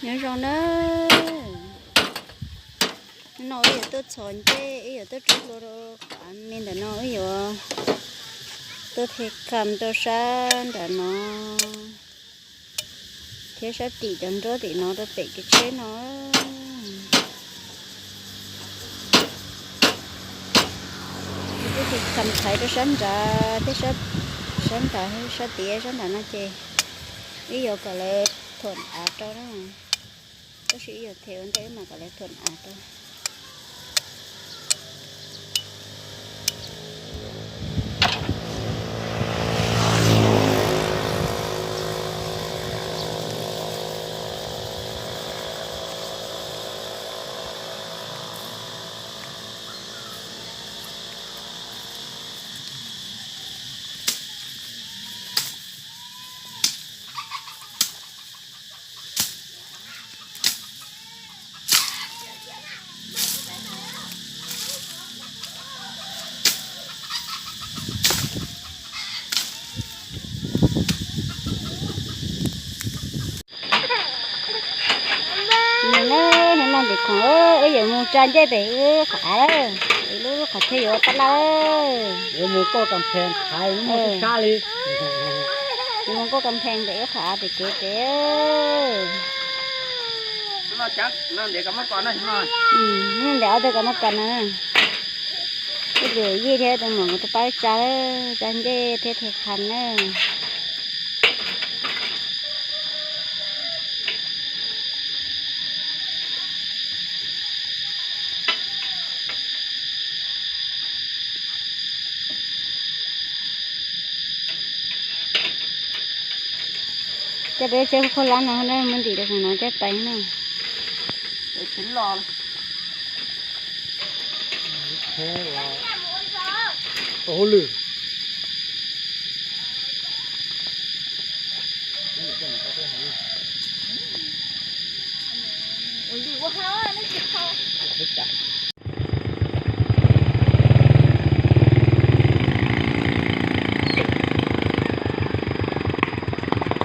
Nyob zoo na, hnub no wb yuav tuaj txhos ncej, wb yuav tuaj rub hlua rau qhov me ntawm no, wb yuav tuaj the kham rau sab nram no thiab sab tim cov nruab tim no rau pem kev tsheb no. Wb twb the kham thaiv rau sab nrad thiab, sab nrad, sab tiav sab nrad no ces wb yuav kom lawv thuam av rau na. Tab sis wb yuav them ua ntej wb mam kom lawv thuam av rau. Nws na, hnub no ntim khoom wb yuav mus tsa ncej pem wb qhov av lawm, lub qhov chaw yuav ua tab laj. Yuav mus koj kam phees thaiv mus sab li. Yuav mus koj kam phees pem wb qhov av pem kev pem. Ntawm ob tug kom muab kom no, ib tug yij thiab tus muam kuv tuaj pab tsa, tsa ncej thiab the kham na. Coj peb tsheb khaub hlab no muab ntim rau saum no coj pais na.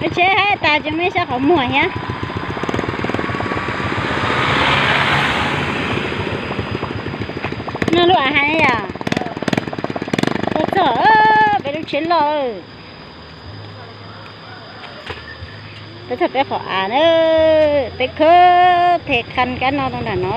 Lub tsheb haib tas tsis muaj ib sab qhov muag thiab. Noj lub av heev yom. Tuaj txog peb lub tsheb loj. Peb txog peb qhov av na, peb khawb the kham kab no rau nram no.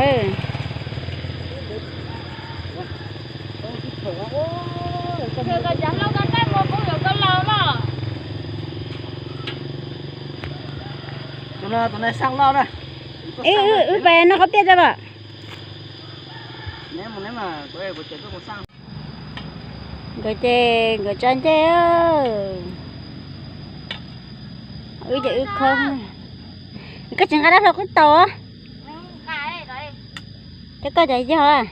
Ib, wb pais noj qhob piaj tso los. Nkawd ces nkawd tsa ncej, wb ces wb khawb. Koj tsis nqa dab hlau qwb tau. Cov koj cov yog.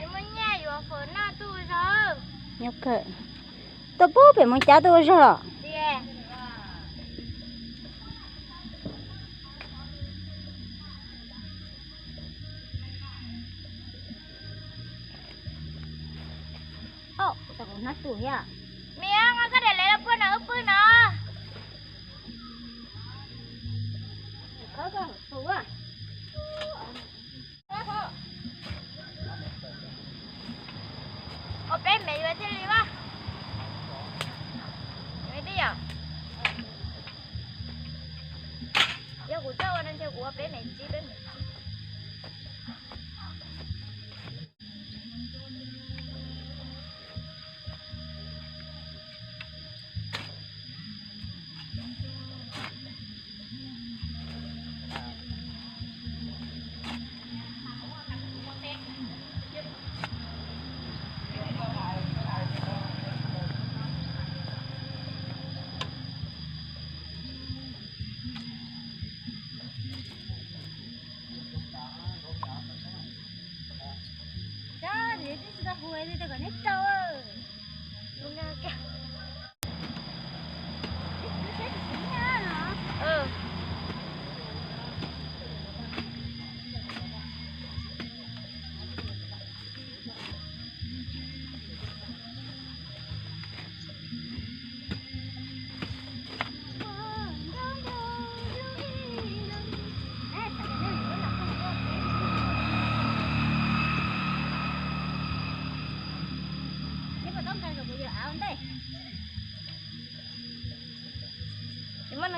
Tuaj pub pem mus cav tuaj ua zog los. Hnab tus thiab. Miv, muab koj daim lawv los puag no wb pw no. Ua peb mev yuav thiaj li vaj. Yog kuv txawj ua no ntshe kuv ua peb mev tsib peb mev.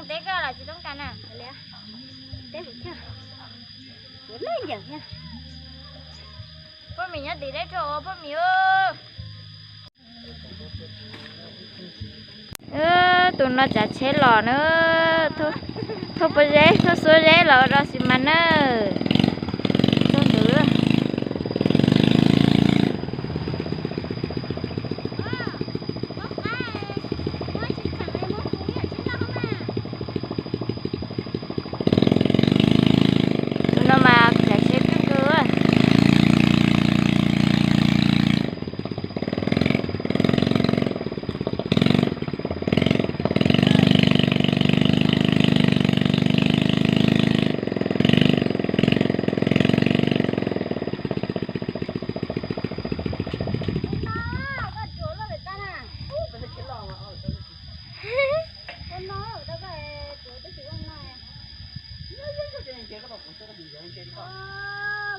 Teb koj los tsis toob kas na. Teb kuv thiab. Kuv leej yawm thiab. Poj Mim nyob tim deb rau poj Mim. Tus no tsav tsheb los na, thauj pob zeb, thauj xuab zeb los rau xis mas na. Thauj ntawd. Tus no mas tsav tsheb kawg nkaus.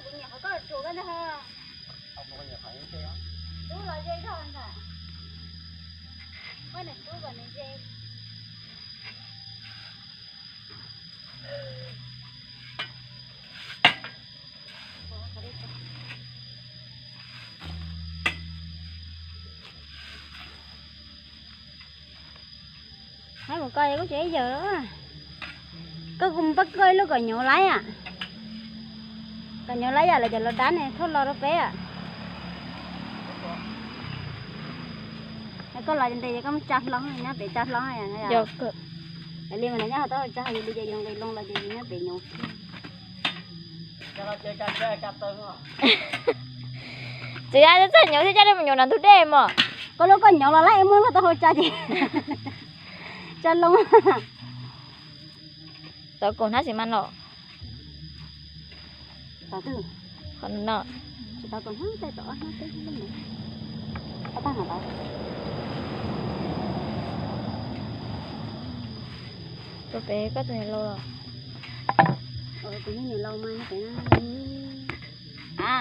Kuv nyiam qhov koj tsuas koj ntag. Rub los ze zog ntag. Muab nws rub kom nws ze. Hais mus koj koj tsis ib yawm los. Koj kuv pab koj ib lub kom nyuv laib am. Kom nyuv laib yam lawv cov los dab ne thauj los rau peb am. Koj los ntes ces koj muab tsa hlo, nyob pem tsa hlo. Li mas nws nyob hauv tau tsa hlo, yus li ces yus nqis loo los ces yus nyob pem nyuv. Txiv, txaj nyuv thiab coj li mus nyuv nram ntug dej mog. Koj lub koj nyuv los lawm muab luag tau hau tsa ces tsa loo. Tau kaum hnab xis mas los. Qhov no. Rau pem koj tus niam laus los. Tus niam laus mas. A,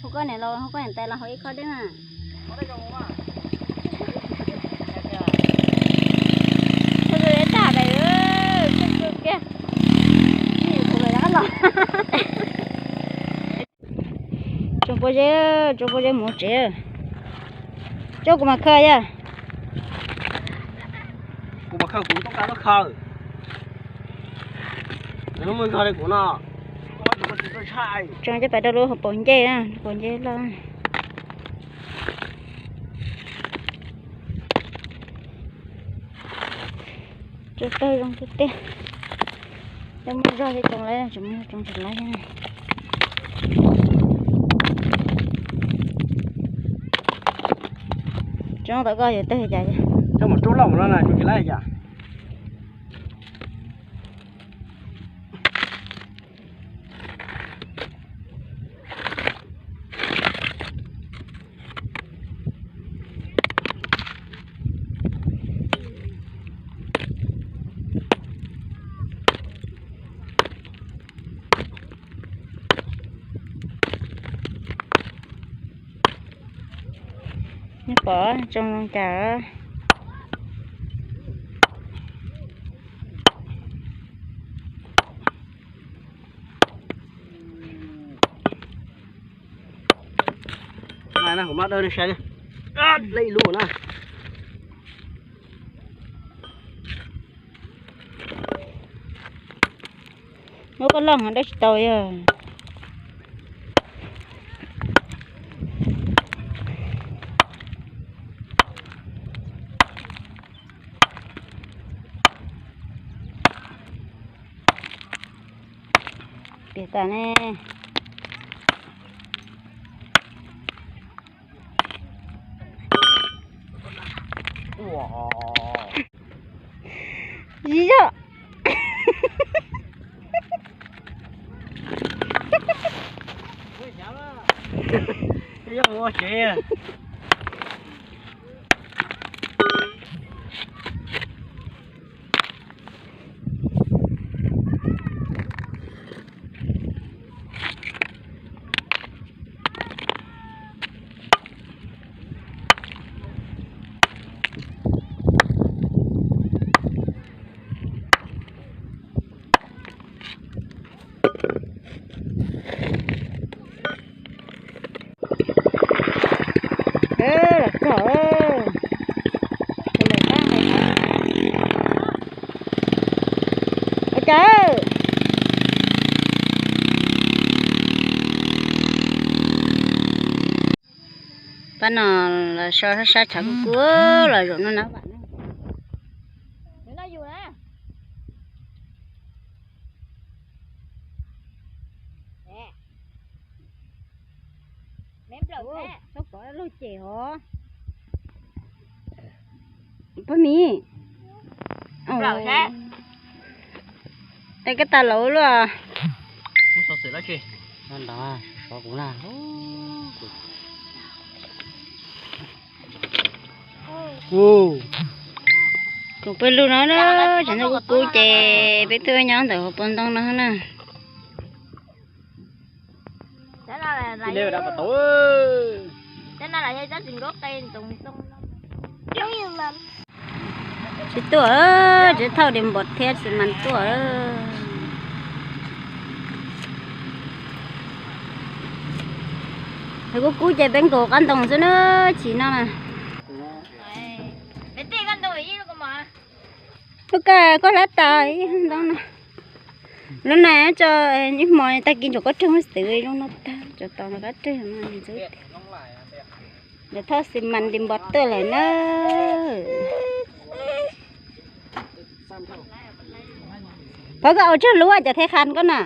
hu koj niam laus hu koj niam tais los hauv ib khob deb na. Hu tus deb tag dais, kawg kawg kiag. Tsoom pua zeb, tsoom pua zeb mus tsev. Tsoom kuv mas khaws yog. Kuv mas khaws, kuv toob kas khaws. Nws muaj zog li kuv no. Tsoom coj pais rau lub hauv paus ncej, paus ncej loj. Tsuag tawg zoo tiag tiag. Coj muaj zog thiab tsoo laib, tsis muaj zog tsoo tsis laib thiab. Tsoo tau koj yog tawg cas? Coj mus rub loj mus no na, tsoo tsis laib cas? Nej pom tsoo zoo cas. Kuv maj dawb nej saib, lej lub na. Muab koj loj heev dawb tsis tau yog. Piam tas ne. Zis zog. Qab no los so sab sab tshav kub kub los zaum no na. Poj Mim, es koj tas laus luaj. Kuv peb lub no na, tshav ntuj kub kub ces peb tuaj nyob ntawm hauv paus ntoo no na. Tsis tuaj, tsis thauj di npom thiab xi mas tuaj. Kub kub ces peb nkaum qab ntoo xwb na, tsis no na. Lub kaj koj hlab tas ib ntoo no. Lub no tso, ib hmo tag kis ntsuas koj rwg xwb, lub no tag tso tos no koj rwg no. Lawv thauj xi mas di npom tuaj lawm na. Pov koj au tsawg lub cov the qhas koj na.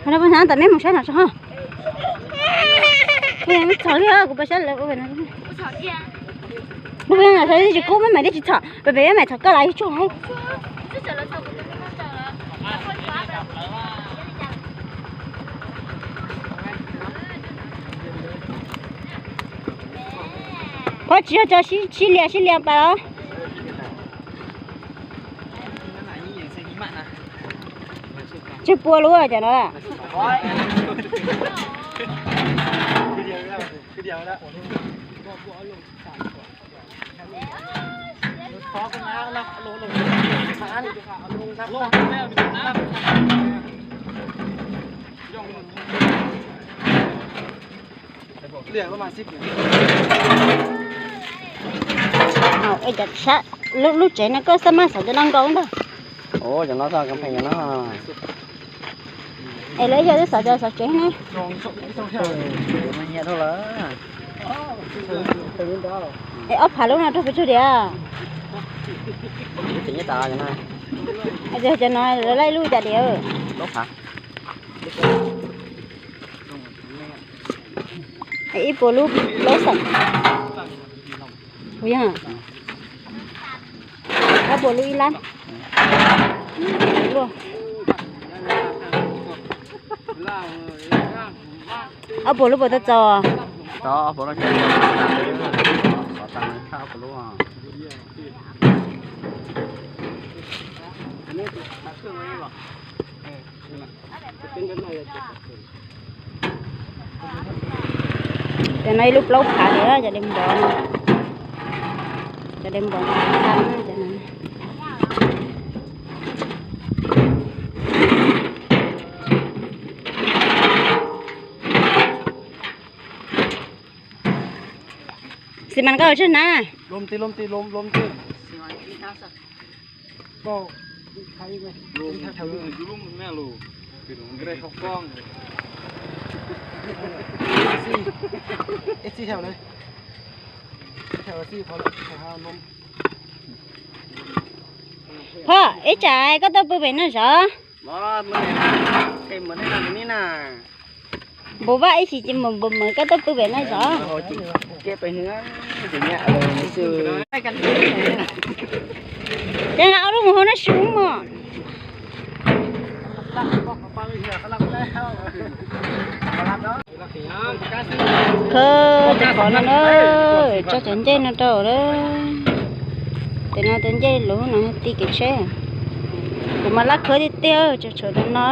Qhov no peb hnyav tas meb mus saib no tso ho. Kuv yeej txhom li kuv pab saib lawv ua no. Lub peb hnyav saib tsis kub meb mam li tsis txhom, peb peb mam txhom koj los tsuag lawm. Pov tsis yog tso sib lias sib lias pas los. Tseg pua lub cov no lawm. Lub tsev no koj xab maj xav cov no nkaus ntag. Cov no xwb, cov no. Es lawv yog twb xav cov xav tsev ne. Es ob phav lub no rau pes tsawg diam? Cov no lawv laij lub cas diam? Ib puas lub plaub xeem. Puas yog? Ob puas lub ib lab. Luaj. Ob puas lub puas tau txaus? Txaus, ob puas lub txaus. Xav tas khaj ob puas lub. Cov no ib lub plaub phav li, cov dej npov no. Cov dej npov no. Xi mas koj ua tsawg hnab? Phoj, ib tsam koj tuaj pw pem no zov. Npau vaj ib chim ces mus npau mws koj tuaj pw pem no zov. Ces nqa ob lub mus hauv no su mog. Khawb tej qhov no na, tso cov ncej no rau lawm. Tes no tes ncej lub no ti kev tsheb. Kuv mas lab khawb tiag tiag, tso tshuav tus no.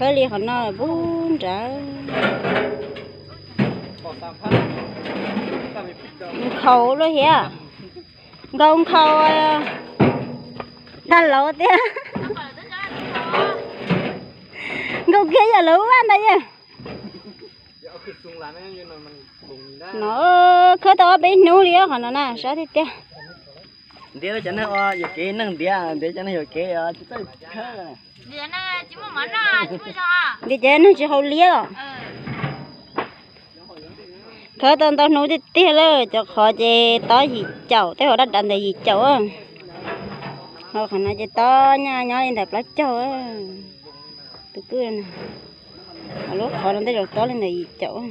Li qhov no pub nrad. Nkhaus lub hiav. Nkhaus nkhaus tag laus tiag. Nkhaus kiag yam laus vaj ntag yog. No khawb tau ob peb hnub li qhov no na, sab tiag tiag. Ntiav cov neeg yuam kev, neeg ntiav, ntiav cov neeg yuam kev tsis txawj khawb. Ntiav cov neeg tsis haus liab os. Khawb tau ntau hnub tiag tiag lawm, cov qhov ces tob yim caum, tej hauv daj dav ntawd yim caum. Ho qhov no ces tob nyob li ntawm plaub caug. Tus kwj, lub qhov no tej zaum tob li ntawm yim caum.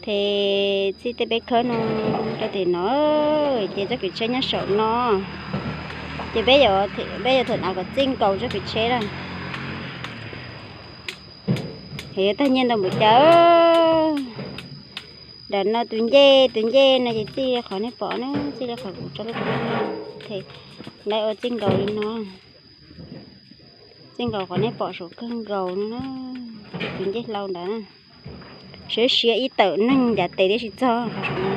Ces txij tej peb khawb no rau tim no, ces txoj kev tsheb nyob saum no, ces peb yuav, peb yuav tham av kom txij nkaus txoj kev tsheb na. Yuav tag nyiaj ntau npaum cas. Ntawm no tus ncej, tus ncej no ces txij li qhov nej pom na, txij li qhov kuv tso lub, lawv ua txij nkaus li no. Txij nkaus qhov nej pom saum kawg nkaus no na, tus ncej hlau ntawd na. Siav siav ib tawm neeg ncav tes tib si txog qhov saum no.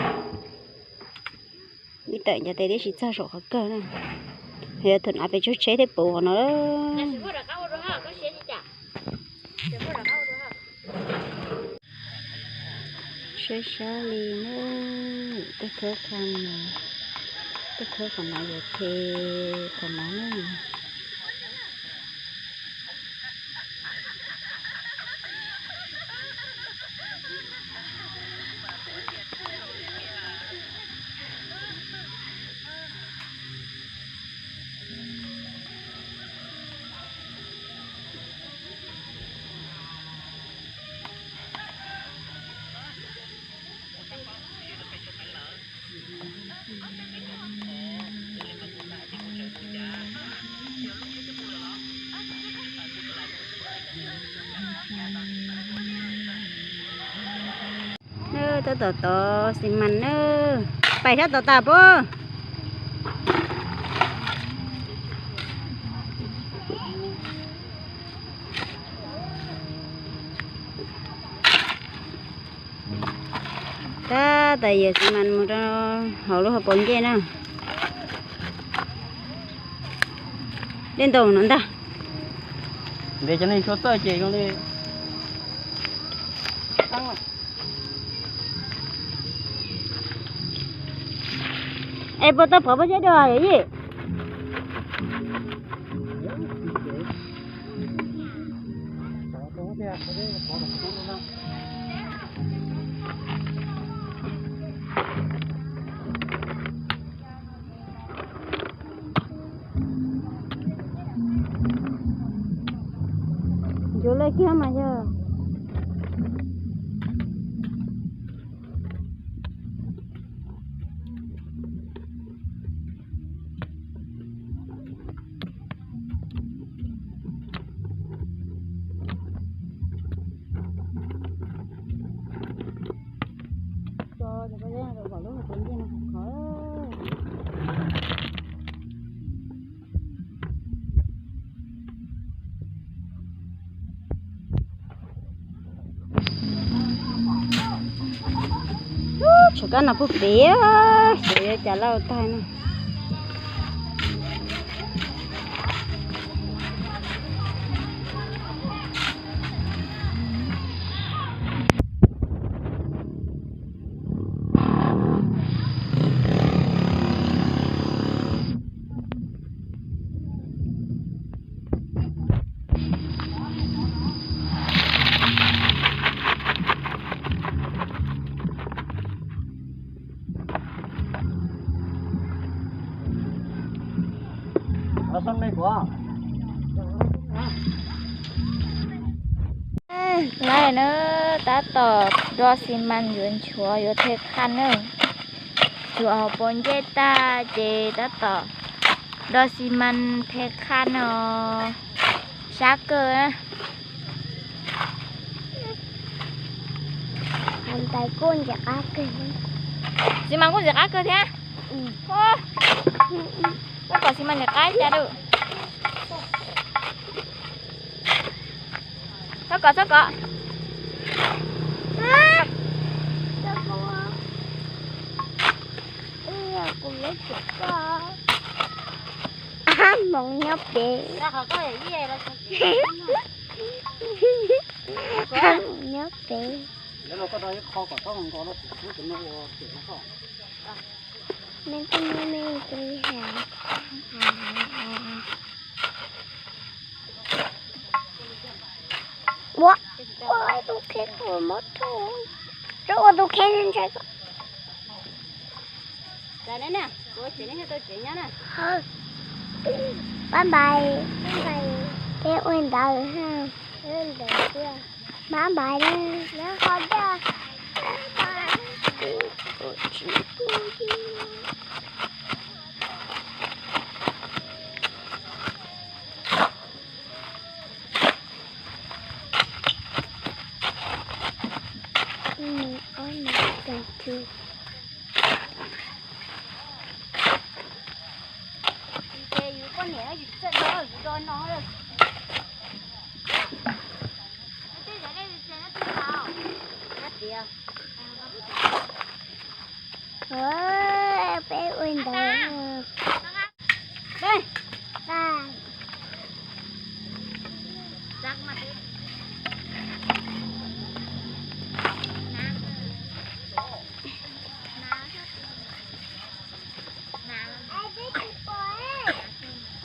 Ib tawm ncav tes tib si txog saum qhov kawg na. Yuav tham av pes tsawg tsheb thiaj puv qhov no. Saib sab li na, tej khawb qhov no, tej khawb qhov no yuav them qhov no na. Tab tom tov xi mas na, pais sab tod tas puab. Tab tom yawm xi mas mus rau hauv lub hauv paus ncej na. Dej ntaus no ntag. Ntes cov neeg tshuav txawj ces zoo li. Es puas tau phov pob zeb dua yom yij? Ncuav lawm kiag mas yog. Tshuav kab no puag pem, xyov yuav cas lauj tag na. Lawm na, tab tom do xi mas yuav nchuav yuav the qhaj na. Nchuav hauv paus ncej tag ces tab tom do xi mas the qhaj no, sab kawg na. Xi mas kuj ntxim qab kawg thiab. Txhob kom xi mas li qab cas lawm. Txhob kom, txhob kom. Hmoov nyob pem. Hmoov nyob pem. Me koj muab me kli ha. Ua, ua tus kheej ua mov rau. Rau ua tus kheej ntshai ko. Bye bye. Peb ua ntawd ha. Bye bye. Ces yus poj niam yus txawj do yus do no lawm. Peb ua ntawd.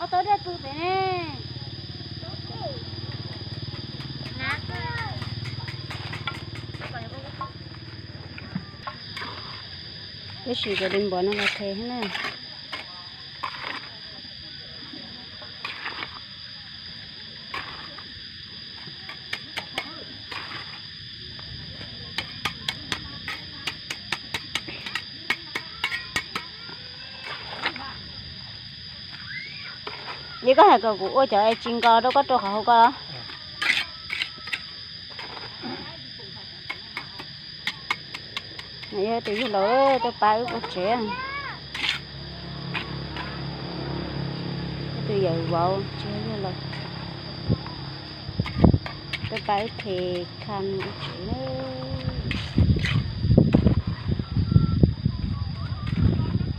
Ob tau dej pw pem ne. Peb sim cov li npua no los qhe thiab na. Ces koj hais kom kuv ua cov es tsis nkaus rau koj rau qhov hauv ko. Yog tus yawg laus tuaj pab wb ua tsev. Tus yawm vauv tsis yog yawg laus tuaj pab wb qhe khaj ua tsev na.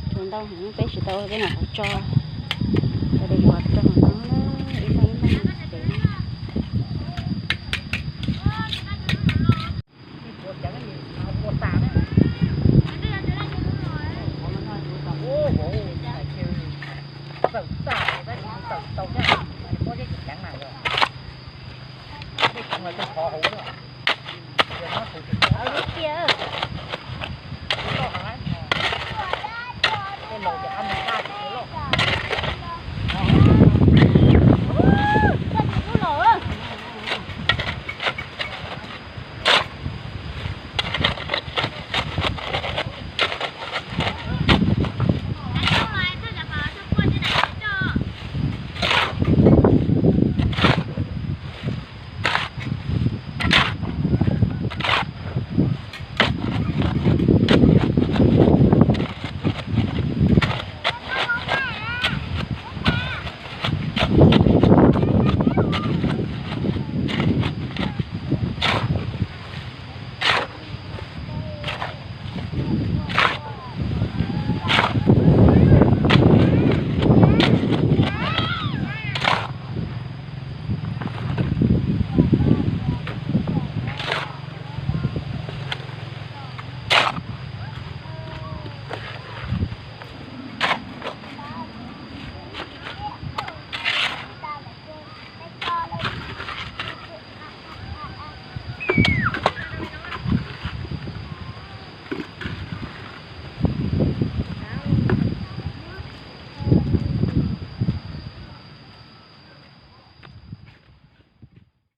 Tsuas ntau heev peb tsis tau peb mam qhov tso, cov dej uas rau hauv no na, ib leeg ib leeg pem.